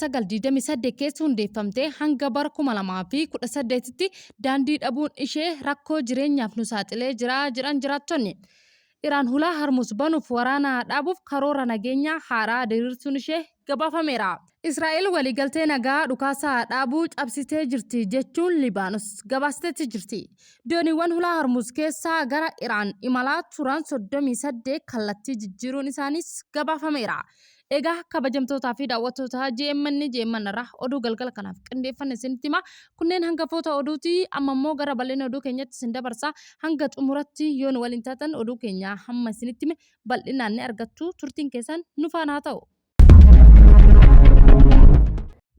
1928 keessa hundeeffamtee hanga bara 2018tti daandii dhabuun ishee rakkoo jireenyaaf nu saaxilee jira jedhan jiraattonni. Iraan hulaa Harmuuz banuuf waraana dhaabuuf karoora nageenyaa haaraa diriirsuun ishee gabaafameera. Israa'el waliigaltee nagaa dhukaasa dhaabuu cabsitee jirti jechuun Libaanos gabaasteetti jirti. Dooniiwwan hulaa Hormuuz keessaa gara Iraan imalaa turan 38 kallattii jijjiiruun isaaniis gabaafameera. Egaa kabajamtootaa fi daawwattoota GMN GMN irraa oduu galgala kanaaf qindeeffanne isinitti hima. Kunneen hangafoota oduuti. Amma immoo gara bal'ina oduu keenyatti isin dabarsa. Hanga xumuratti yoo nu waliin taatan oduu keenya hamma isinitti hime bal'inaan ni argattu. Turtiin keessan nu faana haa ta'u.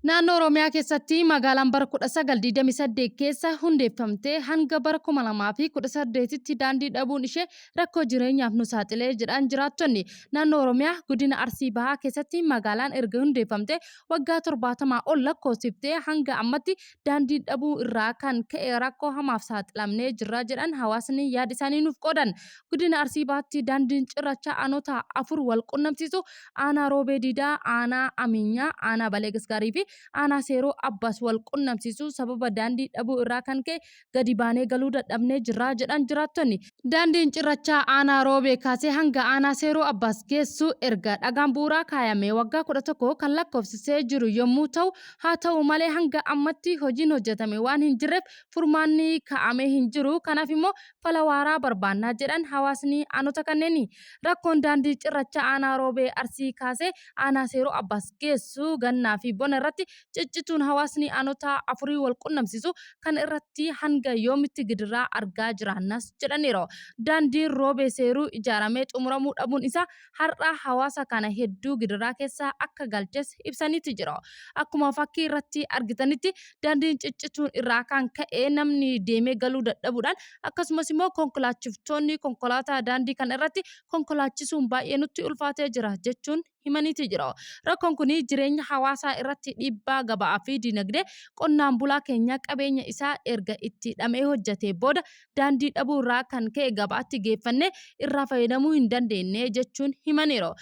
Naannoo Oromiyaa keessatti magaalaan bara 1928 keessa hundeeffamtee hanga bara 2018tti daandii dhabuun ishee rakkoo jireenyaaf nu saaxilee jedhan jiraattonni. Naannoo Oromiyaa godina Arsii Bahaa keessatti magaalaan erga hundeeffamtee waggaa 70 ol lakkoofsiftee hanga ammatti daandii dhabuu irraa kan ka'e rakkoo hamaaf saaxilamnee jirra jedhan hawaasni yaada isaanii nuuf qoodan. Godina Arsii Bahaatti daandiin cirrachaa aanota afur wal qunnamsiisu aanaa Roobee Diidaa, aanaa Amiinyaa, aanaa Balee Gasgaarii fi aanaa Seeroo Abbaas wal qunnamsiisu sababa daandii dhabuu irraa kan ka'e gadi baanee galuu dadhabnee jirra jedhan jiraattonni. Daandiin cirrachaa aanaa Roobee kaasee hanga aanaa Seeroo Abbaas geessu erga dhagaan bu'uuraa kaayamee waggaa 11 kan lakkoofsisee jiru yommuu ta'u, haa ta'u malee hanga ammatti hojiin hojjetame waan hin jirreef furmaanni kaa'amee hin jiru. Kanaaf immoo fala waaraa barbaanna jedhan hawaasni aanota kanneenii. Rakkoon daandii cirracha aanaa Roobee Arsii kaasee aanaa Seeroo Abbaas geessu gannaa fi bona irratti ciccituun hawaasni aanota afurii wal qunnamsiisu kana irratti hanga yoomitti gidiraa argaa jiraannas jedhaniiru. Daandiin Roobee Seeruu ijaaramee xumuramuu dhabuun isaa har'a hawaasa kana hedduu gidiraa keessa akka galches ibsaniiti jiru. Akkuma fakkii irratti argitanitti daandiin ciccituun irraa kan ka'e namni deemee galuu dadhabuudhaan akkasumas immoo konkolaachiftoonni konkolaataa daandii kana irratti konkolaachisuun baay'ee nutti ulfaatee jira jechuun himaniiti jiru. Rakkoon kun jireenya hawaasaa irratti dhiibbaa gabaa fi dinagdee qonnaan bulaa keenya qabeenya isaa erga itti dhama'ee hojjetee booda daandii dhabuu irraa kan ka'e gabaatti geeffannee irraa fayyadamuu hin dandeenye jechuun himaniiru.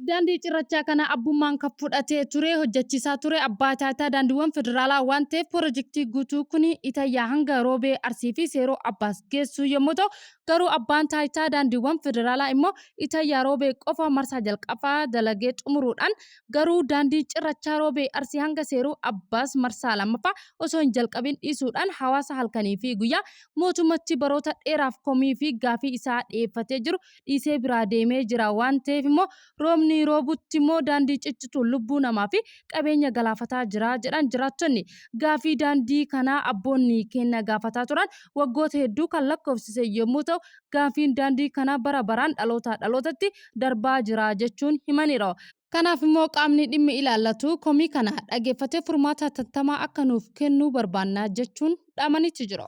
Daandii cirrachaa kana abbummaan kan fudhatee ture hojjechiisaa ture abbaa taayitaa daandiiwwan federaalaa waan ta'eef pirojektii guutuu kun Itayyaa hanga Roobee Arsii fi Seeroo Abbaas geessu yommuu ta'u garuu abbaan taayitaa daandiiwwan federaalaa immoo Itayyaa Roobee qofa marsaa jalqabaa dalagee xumuruudhaan garuu daandii cirrachaa Roobee Arsii hanga Seeroo Abbaas marsaa lammaffaa osoo hin jalqabin dhiisuudhaan hawaasa halkanii fi guyyaa mootummatti baroota dheeraaf komii fi gaafii isaa dhiyeeffatee jiru dhiisee biraa deemee jira waan ta'eef immoo roobni roobutti immoo daandii ciccituun lubbuu namaa fi qabeenya galaafataa jira jedhan jiraattonni. Gaafii daandii kanaa abboonni keenna gaafataa turan waggoota hedduu kan lakkoofsise yommuu ta'u gaafiin daandii kanaa bara baraan dhalootaa dhalootatti darbaa jira jechuun himaniiru. Kanaaf immoo qaamni dhimmi ilaallatu komii kana dhageeffatee furmaata hatattamaa akka nuuf kennu barbaanna jechuun dhaamaniitti jiru.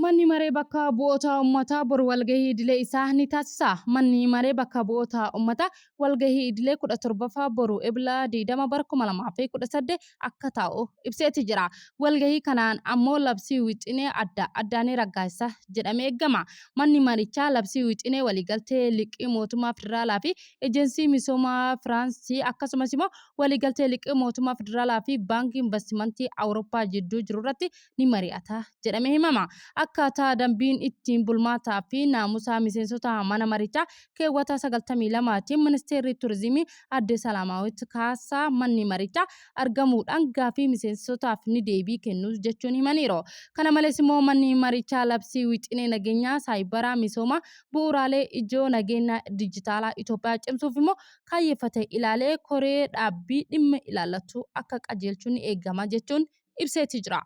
Manni Maree Bakka Bu'oota Ummataa boru walgahii idilee isaa ni taasisa. Manni Maree Bakka Bu'oota Ummataa walgahii idilee 17ffaa boru Ebla 20 bara 2018 akka taa'u ibseeti jira. Walgahii kanaan ammoo labsii wixinee adda addaa ni raggaasisa jedhamee eegama. Manni marichaa labsii wixinee waliigaltee liqii mootummaa federaalaa fi ejensii misooma Firaansii akkasumas immoo waliigaltee liqii mootummaa federaalaa fi baankii invastimantii Awurooppaa jidduu jiru irratti ni mari'ata jedhamee himama. Akkaataa dambiin ittiin bulmaataa fi naamusaa miseensota mana marichaa keewwata 92 tiin ministeerri turizimii aadde Salaamaawit Kaasaa manni marichaa argamuudhaan gaafii miseensotaaf ni deebii kennu jechuun himaniiru. Kana malees immoo manni marichaa labsii wixinee nageenyaa saayibaraa misooma bu'uuraalee ijoo nageenya dijitaalaa Itoophiyaa cimsuuf immoo kaayyeffate ilaalee koree dhaabbii dhimma ilaallatu akka qajeelchu ni eegama jechuun ibseeti jira.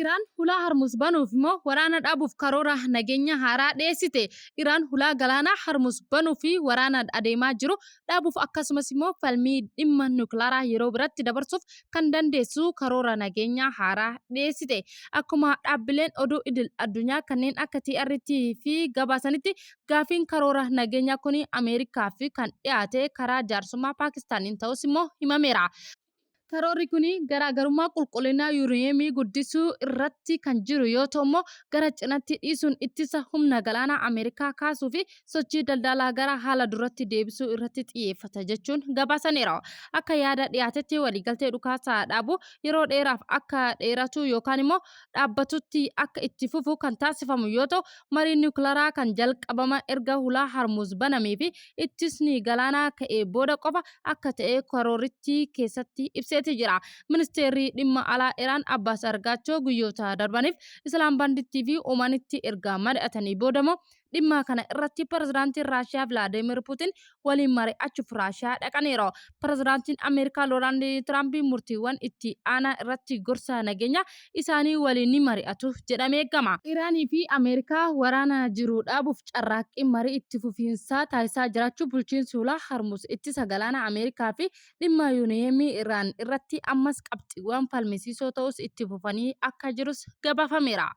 Iraan hulaa Harmuz banuuf immoo waraana dhaabuuf karoora nageenya haaraa dhiyeessite. Iraan hulaa galaanaa Harmuz banuu fi waraana adeemaa jiru dhaabuuf akkasumas immoo falmii dhimma nukilaaraa yeroo biratti dabarsuuf kan dandeessu karoora nageenyaa haaraa dhiyeessite. Akkuma dhaabbileen oduu idil addunyaa kanneen akka TRT fi gabaasanitti gaafiin karoora nageenyaa kun Ameerikaaf kan dhiyaate karaa jaarsummaa Paakistaaniin ta'us immoo himameera. Karoorri kun garaagarummaa qulqullinaa yuuraaniyeemii guddisuu irratti kan jiru yoo ta'u immoo gara cinatti dhiisuun ittisa humna galaanaa Ameerikaa kaasuu fi sochii daldalaa gara haala duratti deebisuu irratti xiyyeeffata jechuun gabaasaniiru. Akka yaada dhiyaatetti waliigaltee dhukaasaa dhaabuu yeroo dheeraaf akka dheeratu yookaan immoo dhaabbatutti akka itti fufu kan taasifamu yoo ta'u, mariin niwukilaraa kan jalqabama erga hulaa Harmuuz banamee fi ittisni galaanaa ka'ee booda qofa akka ta'e karoorichi keessatti ibseeti jira. Ministeerri dhimma alaa Iraan Abbaas Argaachoo guyyoota darbaniif Islaambaandittii fi Omaanitti erga mari'atanii boodamoo dhimma kana irratti pirezidaantiin Raashiyaa Vilaadimir Puutin waliin mari'achuuf Raashiyaa dhaqaniiru. Pirezidaantiin Ameerikaa Doonaald Tiraamp murtiiwwan itti aanaa irratti gorsa nageenyaa isaanii waliin ni mari'atu jedhamee eegama. Iraanii fi Ameerikaa waraana jiru dhaabuuf carraaqqii marii itti fufiinsaa taasisaa jiraachuu bulchiinsi Hulaa Harmuuz ittisa galaanaa Ameerikaa fi dhimma yuuniyeemii Iraan irratti ammas qabxiiwwan falmisiisoo ta'us itti fufanii akka jirus gabaafameera.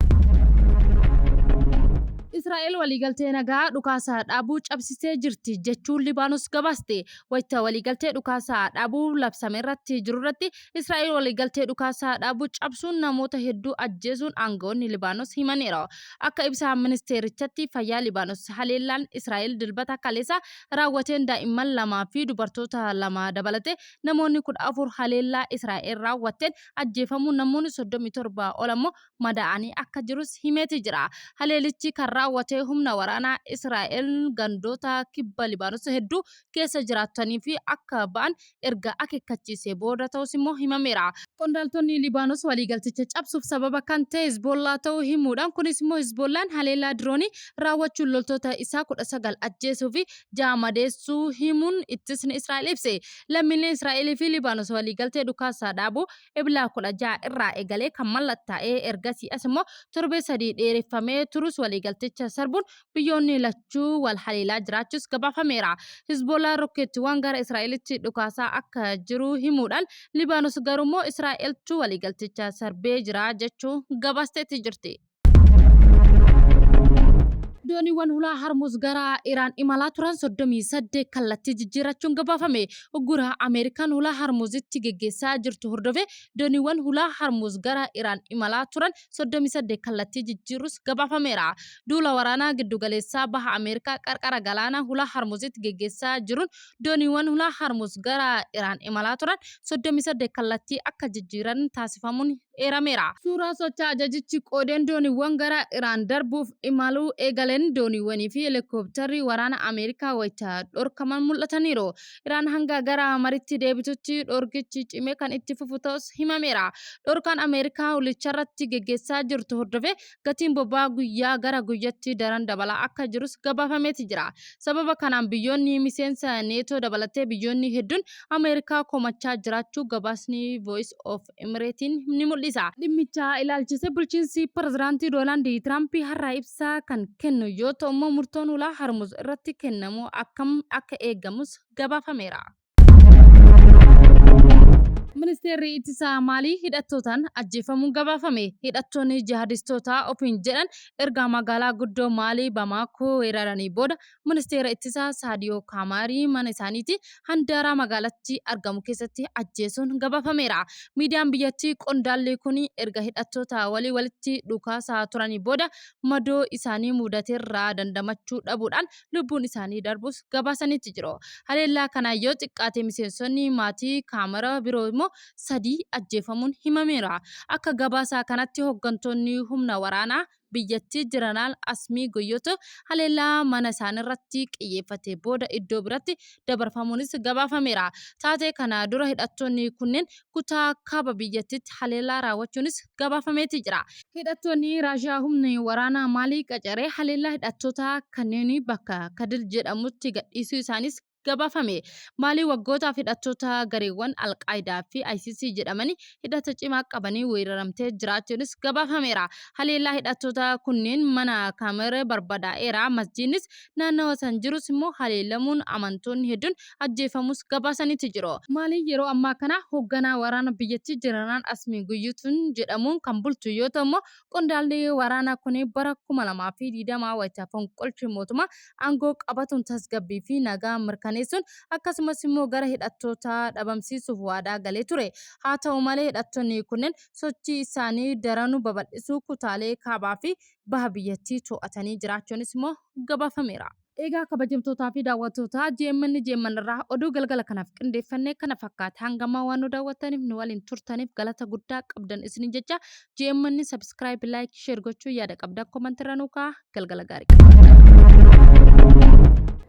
Israa'el waliigaltee nagaa dhukaasa dhaabuu cabsitee jirti jechuun Libaanos gabaaste. Wayita waliigaltee dhukaasa dhaabuu labsamerratti jirurratti Israa'el waliigaltee dhukaasa dhaabuu cabsuun namoota hedduu ajjeesuun aangawoonni Libaanos himaniiru. Akka ibsa ministeerichatti fayyaa Libaanos haleellaan Israa'el Dilbata kaleessaa raawwateen daa'imman lamaa fi dubartoota 2 dabalatee namoonni 14 haleellaa Israa'el raawwatteen ajjeefamuun namoonni 37 ol ammoo madaa'anii akka jirus himeeti jira. Haleelichi kan raawwate humna waraanaa Israa'el gandoota kibba Libaanos hedduu keessa jiraatanii fi akka ba'an erga akeekkachiisee booda ta'us immoo himameera. Qondaaltonni Libaanos waliigalticha cabsuuf sababa kan ta'e Hezboollaa ta'uu himuudhaan kunis immoo Hezboollaan haleellaa diroonii raawwachuun loltoota isaa 19 ajjeesuu fi 6 madeessuu himuun ittisni Israa'el ibse. Lammiileen Israa'elii fi Libaanos waliigaltee dhukaasa dhaabuu Ebla 16 irraa eegalee kan mallattaa'e ergasii as immoo torbee sadii dheereffamee turus waliigalticha sarbuun biyyoonni lachuu wal haleelaa jiraachuus gabaafameera. Hizboollaan rokkeettiiwwan gara Israa'elitti dhukaasaa akka jiru himuudhaan Libaanos garuummoo Israa'eltu waliigalticha sarbee jira jechuun gabaasteetti jirti. Dooniiwwan hulaa Harmuuz gara Iraan imalaa turan 38 kallattii jijjiirrachuun gabaafame. Uggura Ameerikaan hulaa Harmuuzitti geggeessaa jirtu hordofee dooniiwwan hulaa Harmuuz gara Iraan imalaa turan 38 kallattii jijjiirruus gabaafameera. Duula waraanaa giddugaleessaa Baha Ameerikaa qarqara galaanaa hulaa Harmuuzitti geggeessaa jiruun dooniiwwan hulaa Harmuuz gara Iraan imalaa turan 38 kallattii akka jijjiiran taasifamuun eerameera. Suuraa socha ajajichi qoodeen dooniiwwan gara Iraan darbuuf imaluu eegaleen dooniiwwanii fi heelikooptarri waraana Ameerikaa wayita dhorkaman mul'ataniiru. Iraan hanga gara maritti deebitutti dhorkichi cimee kan itti fufu ta'us himameera. Dhorkaan Ameerikaa hulicharratti geggeessaa jirtu hordofee gatiin boba'aa guyyaa gara guyyatti daran dabalaa akka jirus gabaafameeti jira. Sababa kanaan biyyoonni miseensa Neetoo dabalatee biyyoonni hedduun Ameerikaa komachaa jiraachuu gabaasni Voice of Emireetiin ni mul'isa. Dhimmicha ilaalchisee bulchiinsi Pirezidaantii Doonaald Tiraamp har'a ibsa kan kennu yoo ta'u immoo murtoon hulaa Harmuz irratti kennamu akkam akka eegamus gabaafameera. Ministeerri Ittisaa Maalii hidhattootaan ajjeefamuun gabaafame. Hidhattoonni jihaadistootaa ofiin jedhan erga magaalaa guddoo Maalii Bamaakoo weeraranii booda Ministeera Ittisaa Saadiyoo Kaamaarii mana isaaniitii handaaraa magaalattii argamu keessatti ajjeesuun gabaafameera. Miidiyaan biyyattii qondaalli kun erga hidhattoota walii walitti dhukaasaa turanii booda madoo isaanii mudaterraa dandamachuu dhabuudhaan lubbuun isaanii darbus gabaasaniitti jiru. Haleellaa kanaan yoo xiqqaate miseensonni maatii Kaamara biroo immoo 3 ajjeefamuun himameera. Akka gabaasa kanatti hoggantoonni humna waraanaa biyyattii Jeneraal Asmii Goyyoto haleellaa mana isaaniirratti qiyyeeffate booda iddoo biratti dabarfamuunis gabaafameera. Taatee kana dura hidhattoonni kunneen kutaa kaaba biyyattiitti haleellaa raawwachuunis gabaafameeti jira. Hidhattoonni Raashiyaa humni waraanaa Maalii qacaree haleellaa hidhattoota kanneenii bakka Kadil jedhamutti gadhiisuu isaaniis gabaafame. Maaliin waggootaaf hidhattoota gareewwan Al-Qaayidaa fi ISIS jedhamanii hidhata cimaa qabanii weeraramtee jiraachuunis gabaafameera. Haleellaa hidhattoota kunneen mana Kaamere barbadaa'eera. Masjiidnis naannawa san jirus immoo haleelamuun amantoonni hedduun ajjeefamuus gabaasaniiti jiru. Maaliin yeroo ammaa kana hoogganaa waraana biyyattii Jeneraal Asmii Guyyutuun jedhamuun kan bultu yoo ta'u immoo qondaalli waraanaa kun bara 2020 wayita fonqolchi mootummaa aangoo qabatuun tasgabbii fi nagaa mirkaneessuuf mirkaneessuun akkasumas immoo gara hidhattootaa dhabamsiisuuf waadaa galee ture. Haa ta'u malee hidhattoonni kunneen sochii isaanii daranuu babal'isuu kutaalee kaabaa fi baha biyyattii to'atanii jiraachuunis immoo gabaafameera. Egaa kabajamtootaa fi daawwattoota GMN GMN irraa oduu galgala kanaaf qindeeffanne kana fakkaata. Hangamaa waan nu daawwattaniif nu waliin turtaniif galata guddaa qabdan isiniin jecha GMN subscribe, like, share gochuu yaada qabdan comment irra nuu kaa'aa. Galgala gaarii qabaadhaa.